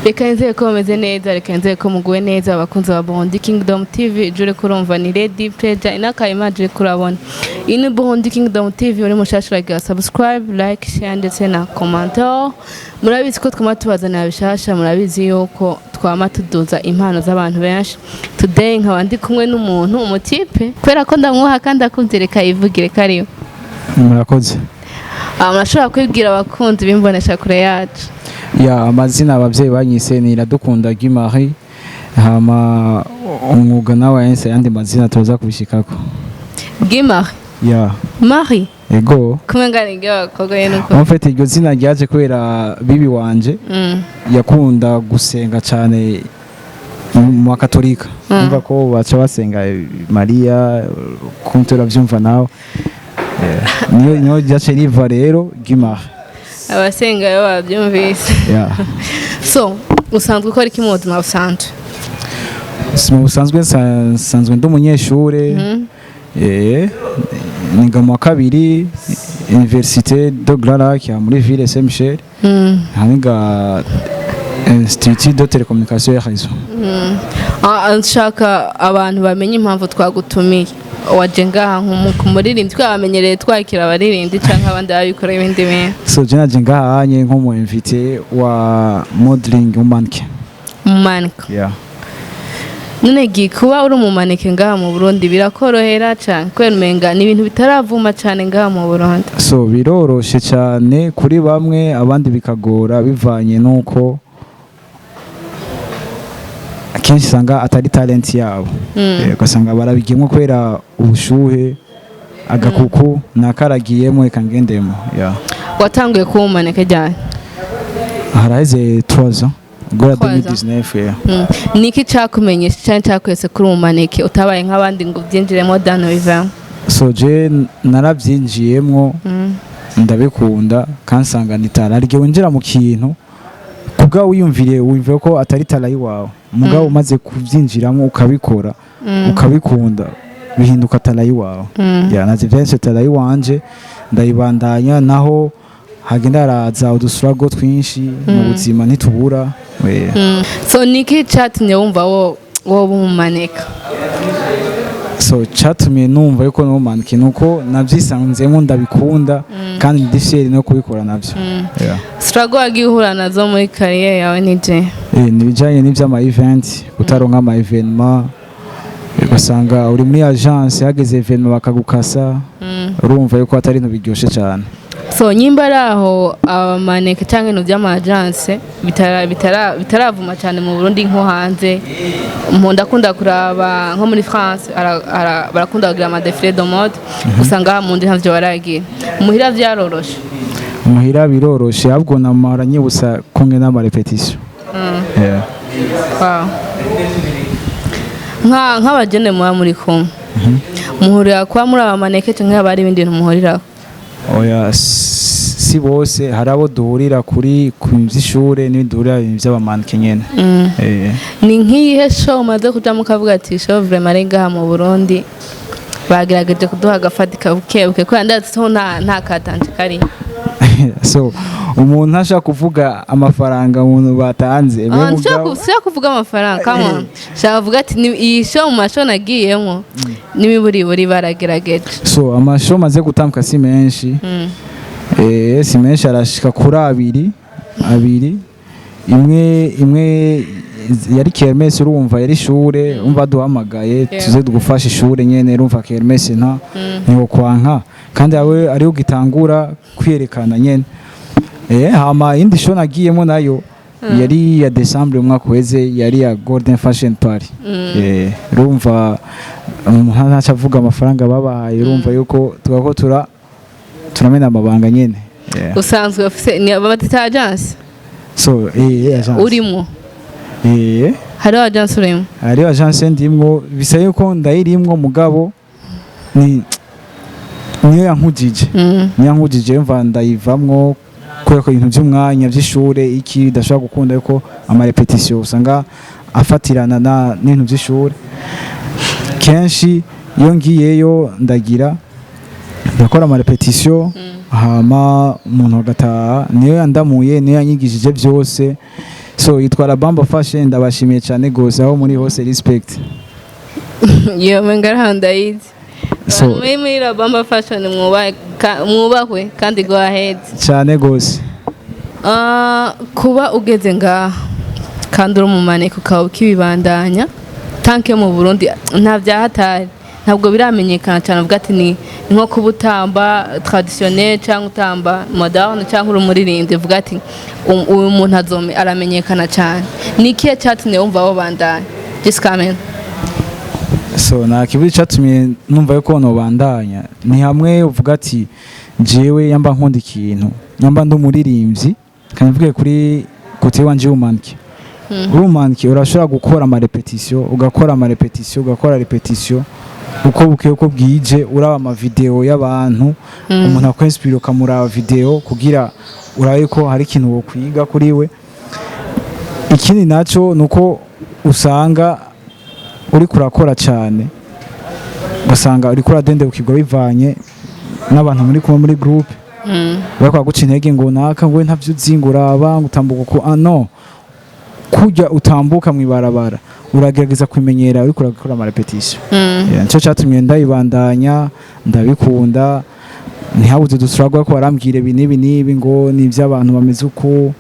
Reka nizere ko bameze neza, reka nizere ko muguwe neza, abakunzi ba Burundi Kingdom TV. Jure kurumva ni Lady Pleasure inaka image kurabona. Iyi ni Burundi Kingdom TV. Uri mushasha, uragira subscribe, like, share ndetse na commentaire. Murabizi ko twama tubazanira bishasha, murabizi yuko twama tuduza impano z'abantu benshi. Today nkaba ndi kumwe n'umuntu, umutipe, kubera ko ndamwuha kandi akunze, reka yivugire kariyo. Murakoze. Ah, murashobora kwibwira abakunzi b'imbonesha kure yacu? Ya, amazina abavyeyi banyise ni Iradukunda Guy Marie, hama umwuga nawe yanse ayandi mazina tuza kubishikako. Gimar? Ya. Marie? Ego. Kumwe ngana abakobwa ye nuko. En fait, iryo zina ryaje kubera bibi wanje yakunda gusenga cyane mu bakatolika. Umva ko baca basenga Mariya kuntu uravyumva nawe. Niyo ryace riva rero Guy Marie. Abasenga yo babyumvise. Ya. So usanzwe ukora iki mu buzima busanzwe? Mu busanzwe nsanzwe ndi umunyeshure. Niga mu wa kabiri Université de Grands Lacs ya muri ville Saint Michel. Niga Institut de Télécommunication et Réseau. Ah, nshaka abantu bamenye impamvu twagutumiye. Waje ngaha nk'umuririmbyi, twabamenyereye twakira abaririmbyi canke abandi babikora ibindi bintu. So je naje ngaha nye nk'umu invité wa modeling, mannequin. Umumannequin? Yeah. None gi kuba uri umumannequin ngaha mu Burundi birakorohera cane? Kubera umenga ni ibintu bitaravuma cane ngaha mu Burundi. So biroroshe cyane kuri bamwe, abandi bikagora bivanye n'uko akenshi usanga atari talent yabo. Ugasanga barabigiyemo kubera ubushuhe, agakuku nakaragiyemo, reka ngendemo, yeah. Watanguye kuba umumannequin ryari? Haraheze 3 ans, guhera 3 ans. 2019, yeah. Niki cakumenyesha canke cakwese kuri umumannequin, utabaye nk'abandi ngo ubyinjiremo dano bivamo? So je narabyinjiyemwo, ndabikunda kandi nsanga ni talent. Hari igihe winjira mu kintu kubwawe wiyumviriye, wiyumvira ko atari talent iwawe, mugabo umaze kubyinjiramo, ukabikora, ukabikunda, bihinduka talent iwawe. Ya, naje vyahise talent iwanje, ndayibandanya naho hagenda haraza udusurago twinshi mu buzima, ntitubura. So niki catumye wumva wo woba umumannequin? So catumye numva yuko no mannequin nuko navyisanzemo, ndabikunda kandi ndi fier no kubikora navyo. Yeah. Struggle wagiye uhura nazo muri carrière yawe nije? Ni ibijanye n'ivy'ama event, kutaronka ama événement, ugasanga uri muri agence, hageze événement bakagukasa. Urumva yuko atari ibintu biryoshe cyane. So nyimba ari aho abamannequin cyangwa ibintu by'ama agence bitaravuma cyane mu Burundi nko hanze, ndakunda kuraba nko muri France barakunda kugira ama défilé de mode, usanga mu ndi ntavyo baragira. Muhira vyaroroshe? Muhira biroroshe, ahubwo namara nyibutsa kumwe n'ama répétition. Yeah. Wow. Nk'abajene muba muri kumwe, muhurira kuba muri abamannequin canke haba hari ibindi bintu muhurirako? Oya, si bose. Hari abo duhurira kuri ku bintu vy'ishure n'ibindi duhurira ibintu vy'abamannequin nyene. Ni nk'iyihe show umaze kujamo ukavuga ati show vraiment ari ngaha mu Burundi bagerageje kuduha agafatika buke buke, kubera ndazi ho nta katanje kari? So umuntu ntashaka kuvuga amafaranga umuntu batanze. Ah, nshaka kuvuga amafaranga, come on. Nshaka kuvuga ati iyi show, mu mashow nagiyemo n'imiburiburi baragerageje. So amashow maze gutambuka si menshi. Si menshi, arashika kuri abiri abiri. Imwe yari kermesse, urumva yari ishure, umva duhamagaye tuze tugufasha ishure nyene. Urumva kermesse nta niwo kwanka, kandi awe ariho ugitangura kwiyerekana nyene. Hama indi show nagiyemo nayo yari ya December umwaka uheze, yari ya Golden Fashion Party. Urumva umuntu ntaca avuga amafaranga babahaye, urumva yuko tugako turamena amabanga nyene. Usanzwe ufise ni batita agence? So agence. Urimo? Hariho agence urimo? Hariho agence ndimwo, bisa yuko ndayirimwo, mugabo ni niyo yankujije. Niyo yankujije, mva ndayivamwo kubera ko ibintu by'umwanya by'ishure iki bidashobora gukunda, yuko ama répétition usanga afatirana na n'ibintu by'ishure. Kenshi iyo ngiyeyo ndagira ndakora ama répétition, hama umuntu agataha. Niyo yandamuye, niyo yanyigishije byose. So yitwa La Bamba Fashion. Ndabashimiye cyane gose aho muri hose, respect. Iyo menga ndayizi. So muri La Bamba Fashion, mwubahwe kandi go ahead. Cyane gose. Ah, kuba ugeze ngaha kandi uri umumaneko, ukaba ukibibandanya tanke mu Burundi nta byahatari, ntabwo biramenyekana cyane, uvuga ati ni nko kuba utamba traditionnel cyangwa utamba moderne cyangwa uri umuririmbyi, uvuga ati uyu muntu azome aramenyekana cyane. Ni ikihe cyatumye wumva wobandanya jusqu'à maintenant? So nta kibuzi cyatumye numva yuko nobandanya. Ni hamwe uvuga ati jewe yamba nkunda ikintu, yamba ndi umuririmbyi, kandi mvuge kuri côté wanje y'umannequin. Uri umannequin, urashobora gukora ama répétition, ugakora ama répétition, ugakora répétition uko bukeye uko bwije, uraba ama vidéo y'abantu, umuntu akwinspira, ukamuraba vidéo kugira urabe ko hari ikintu wokwiga kuri we. Ikindi naco nuko usanga uriko urakora cyane, ugasanga uriko uradendebukirwa bivanye n'abantu muri kumwe muri groupe, bariko baguca intege ngo naka ngo ntavyo uzi, ngo uraba ngo utambuka uko. Ah no, kurya utambuka mw'ibarabara, uragerageza kumenyera uriko urakora ama répétition. Yeah, nico catumye ndayibandanya. Ndabikunda, ntihabuze udusuragwa ko barambwira ibi n'ibi n'ibi, ngo ni iby'abantu bameze uko.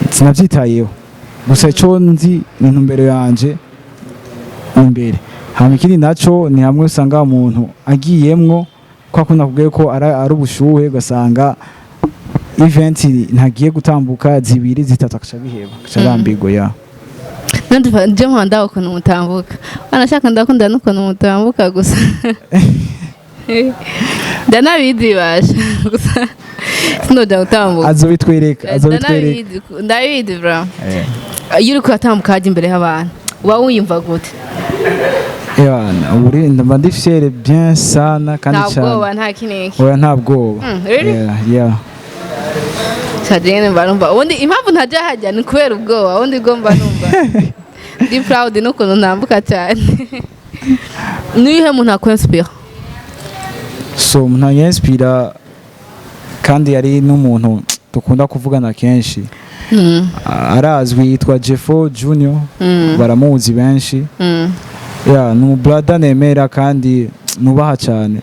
Sinabyitayeho, gusa ico nzi ni intumbero yanje imbere. Hama ikindi naco ni hamwe usanga umuntu agiyemwo kwa kundi nakubwiye ko ari ubushuhe, ugasanga event ntagiye gutambuka zibiri zitatu, akaca biheba, akaca arambirwa ya. Nandi je nkunda ukuntu mutambuka, wanashaka ndakunda n'ukuntu mutambuka, gusa ndanabizi basha, gusa sinoja gutambuka. Azobitwereka, azobitwereka. Ndabizi, ndabizi bro. Iyo uriko uratambuka hajya imbere y'abantu, uba wiyumva gute? Ewana, ubu mba ndi fier bien sana kandi Nta cyane. bwoba, nta kiniki? Oya, nta bwoba. Really? Yeah. Sajene mba numva ubundi impamvu ntajya hajya ni kubera ubwoba. Ubundi bwo mba numva ndi proud n'ukuntu ntambuka cyane. Niyihe muntu akwinspira? So umuntu anyinspira kandi yari n'umuntu dukunda kuvugana kenshi, arazwi, yitwa Jeffo Junior. Baramuzi benshi. Yeah, ni umubrother nemera kandi nubaha cyane.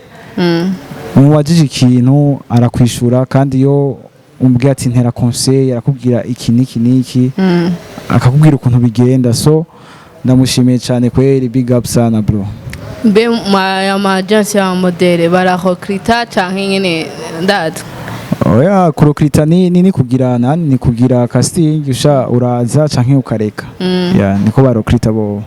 Umubajije ikintu arakwishura, kandi iyo umubwiye ati ntera conseil, arakubwira iki n'iki n'iki, akakubwira ukuntu bigenda. So ndamushimiye cyane kweri, big up sana bro. Mbe ma agence ya modèle bararecruta canke nyene ndazi? Oya, kurecruta ni kugira nani, ni kugira casting, usha uraza canke ukareka. Yeah, niko barecruta bo.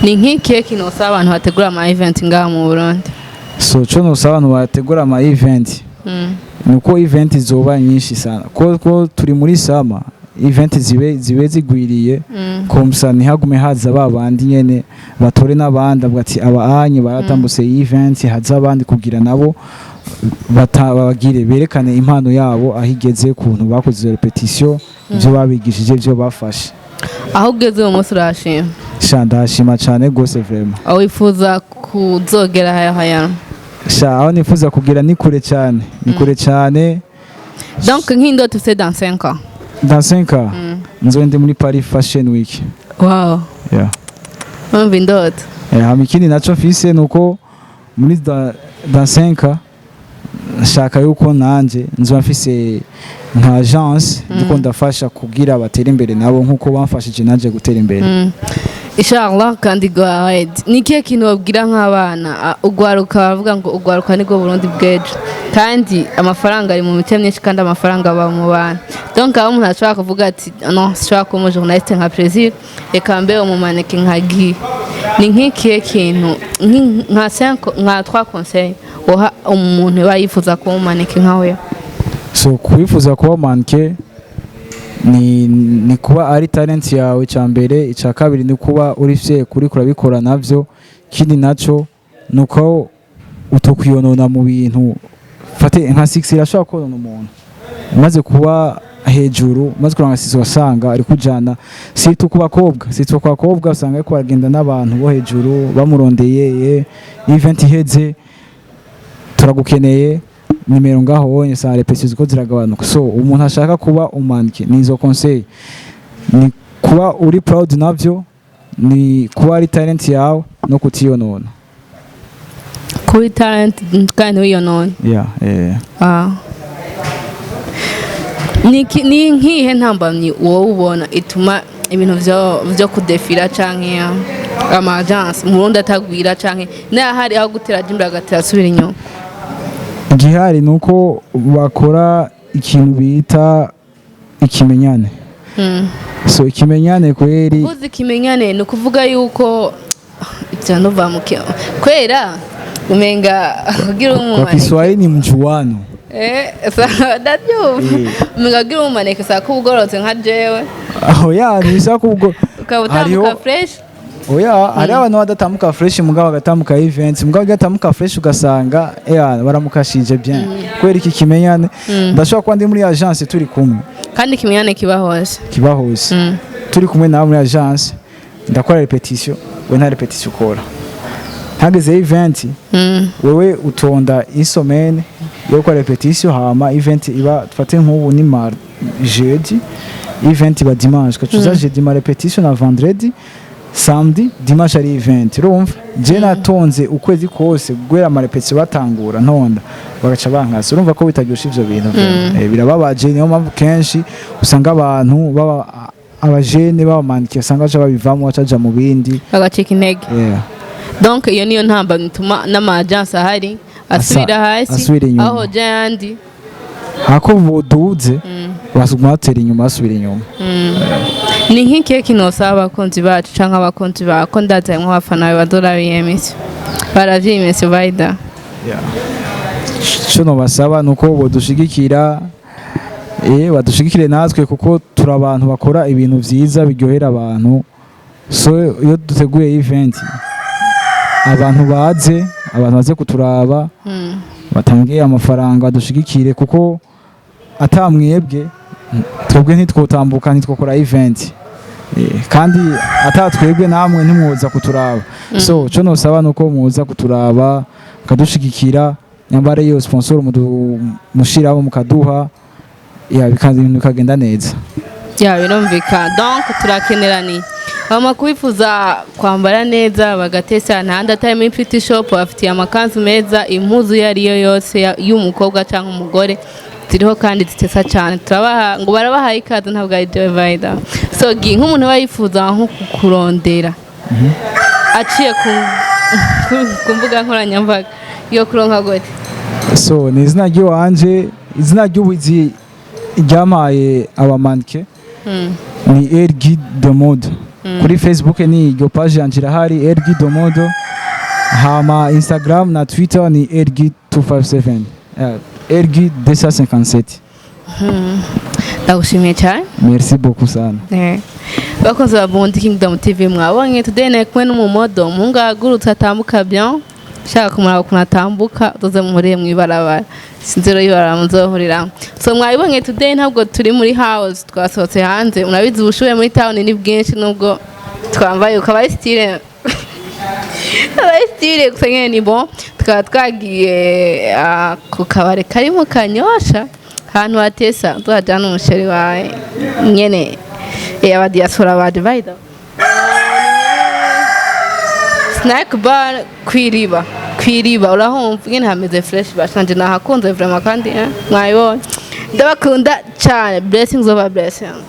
Ni nk'ikihe kintu usaba abantu bategura ama event ngaha mu Burundi? So co nosaba abantu bategura ama event nuko event zoba nyinshi sana, ko turi muri summer, event zibe zigwiriye, comme ça ntihagume haza ba bandi nyene, batore n'abandi, avuga ati aba anye baratambutse iyi event, haza abandi kugira nabo babagire berekane impano yabo aho igeze, kuntu bakoze répétition, ibyo babigishije, ibyo bafashe. Aho ugeze uyu munsi urashima? Sha, ndashima cyane gose vraiment. Aho wifuza kuzogera haya haya? Sha, aho nifuza kugira ni kure cyane, ni kure cyane. Donc nk'indoto ufite dans 5 ans? Dans 5 ans nzobe ndi muri Paris Fashion Week. Wow. Yeah. Umva indoto. Hama ikindi naco mfise nuko muri dans 5 ans nshaka yuko nanje nzoba mfise nka agence ndiko ndafasha kugira batere imbere nabo nkuko bamfashije nanje gutera imbere. Inshallah, kandi go ahead. Ni ikihe kintu babwira nk'abana, ugwaruka? Bavuga ngo ugwaruka nibwo Burundi bw'ejo, kandi amafaranga ari mu mice myinshi, kandi amafaranga aba mu bantu. Donc aho umuntu ashobora kuvuga ati non, sinshobora kuba umujournaliste nka Plaisir, reka mbe umumannequin nka Guy. Ni nk'ikihe kintu, nka cinq, nka trois conseils woha umuntu uba yifuza kuba umumannequin nka we? So kwifuza kuba mannequin ni kuba ari talent yawe icya mbere. Icya kabiri ni kuba uri fier kuri kurabikora navyo. Ikindi naco ni uko utokwiyonona mu bintu. Fate nka 6 irashobora konona umuntu umaze kuba hejuru, umaze kuranga 6, wasanga ari kujana, surtout ku bakobwa, surtout ku bakobwa usanga ariko baragenda n'abantu bo hejuru bamurondeye, event iheze turagukeneye. nimero ngaho wonye usanga répétition ziko ziragabanuka. So umuntu ashaka kuba umannequin, ni izo conseil: ni kuba uri proud navyo, ni kuba ari talent yawe no kutiyonona. Kuri talent kandi ntiwiyonone. Yeah. Ah. Ni nkihe ntambamyi wowe ubona ituma ibintu vyo kudefira canke ama agence mu Burundi atagwira, canke n'ahari aho gutera aja imbere agatera asubira inyuma? Igihari ni uko bakora ikintu bita ikimenyane. So ikimenyane kweri. Uvuze ikimenyane, ni ukuvuga yuko ivyo ntuva mu kwera umenga kugira Kwa umumaneke. Kiswahili ni mjuano. Eh, ndabyumva. Umenga kugira umumaneke saa ko ugororotse nka jewe. Aho ya ntibisaba ko ubwo ukaba utambuka fresh. Oya, hariho abantu badatambuka fresh mugabo bagatambuka events, mugabo bagatambuka fresh ugasanga baramukashije bien kubera iki kimenyane. Ndashobora kuba ndi muri agence turi kumwe. Kandi ikimenyane kiba hose. Kiba hose. Turi kumwe nawe muri agence, ndakora répétition, we nta répétition ukora. Hageze event, wewe utonda isemaine yo gukora répétition, hama event iba, dufate nk'ubu ni mar jeudi, event iba dimanche, ukacuza jeudi ma répétition na vendredi, samedi, dimanche ari event. Urumva je natonze ukwezi kose guhera ama répétition batangura, ntonda bagaca bankasa. Urumva ko bitaryoshe ivyo bintu. Birababaje. Niyo mpamvu kenshi usanga abantu baba abajene babamandikiye, usanga baca babivamo, bacaja mu bindi. Bagacika intege. Yeah. Donc iyo niyo ntambamyi ituma n'ama agence ahari asubira hasi. Asubira inyuma. Aho hoja ayandi. Hako boduze basuguma batera inyuma, basubira inyuma. Ni nk'ikihe kintu usaba abakunzi bacu canke abakunzi bawe, ko ndazi harimwo abafana bawe badora iyi émission, baravye iyi émission bayida? Ico nobasaba ni uko bodushigikira, badushigikire natwe, kuko turi abantu bakora ibintu vyiza biryohera abantu. So iyo duteguye event, abantu baze kuturaba, batange amafaranga badushigikire, kuko atamwebwe twebwe ntitwotambuka, ntitwokora event. Kandi atatwebwe namwe ntimwoza kuturaba. So cyo nosaba nuko muza kuturaba, mukadushigikira, nyambara iyo sponsor mushiraho mukaduha ya ibintu bikagenda neza. Ya, birumvikana. Donc turakeneraniye. Bama kubifuza kwambara neza bagatesa, ntahandi atari muri Pretty Shop. Bafitiye amakanzu meza, impuzu iyo ariyo yose y'umukobwa cyangwa umugore ziriho kandi zitesa cyane. Turabaha ngo barabahaye ikaze. Ntabwo ari jewe vayida. So gi nk'umuntu aba yifuza nko kukurondera aciye ku mbuga nkoranyambaga, yo kuronka gute? So ni izina ry'iwanje, izina ry'ubuzi ryampaye abamanike ni Ergi de Mode. Kuri Facebook ni iryo page yanje irahari, Ergi de Mode. Hama Instagram na Twitter ni Ergi 257, Ergi 257. Ndagushimiye cyane. Merci beaucoup sana. Bakunzi ba Burundi Kingdom TV, mwabonye today nari kumwe n'umumodel, umuhungu ahagurutse atambuka bien. Ushaka kumuraba ukuntu atambuka, tuze muhurire mw'ibarabara, sinzi rero ibarabara muzohuriramo. So mwabibonye, today ntabwo turi muri house, twasohotse hanze. Murabizi ubushuhe muri town ni bwinshi, nubwo twambaye ukaba ari style, aba style gusa nyene ni bon. Tukaba twagiye ku kabare kari mu Kanyosha, ahantu hatesa. Tuhajyana umuchéri wawe nyene. Aba diaspora baje by the snack bar kwiriba, kwiriba urahumva nyene hameze fresh. Bashanje nahakunze vraiment kandi mwabibonye. Ndabakunda cyane. Blessings over blessings.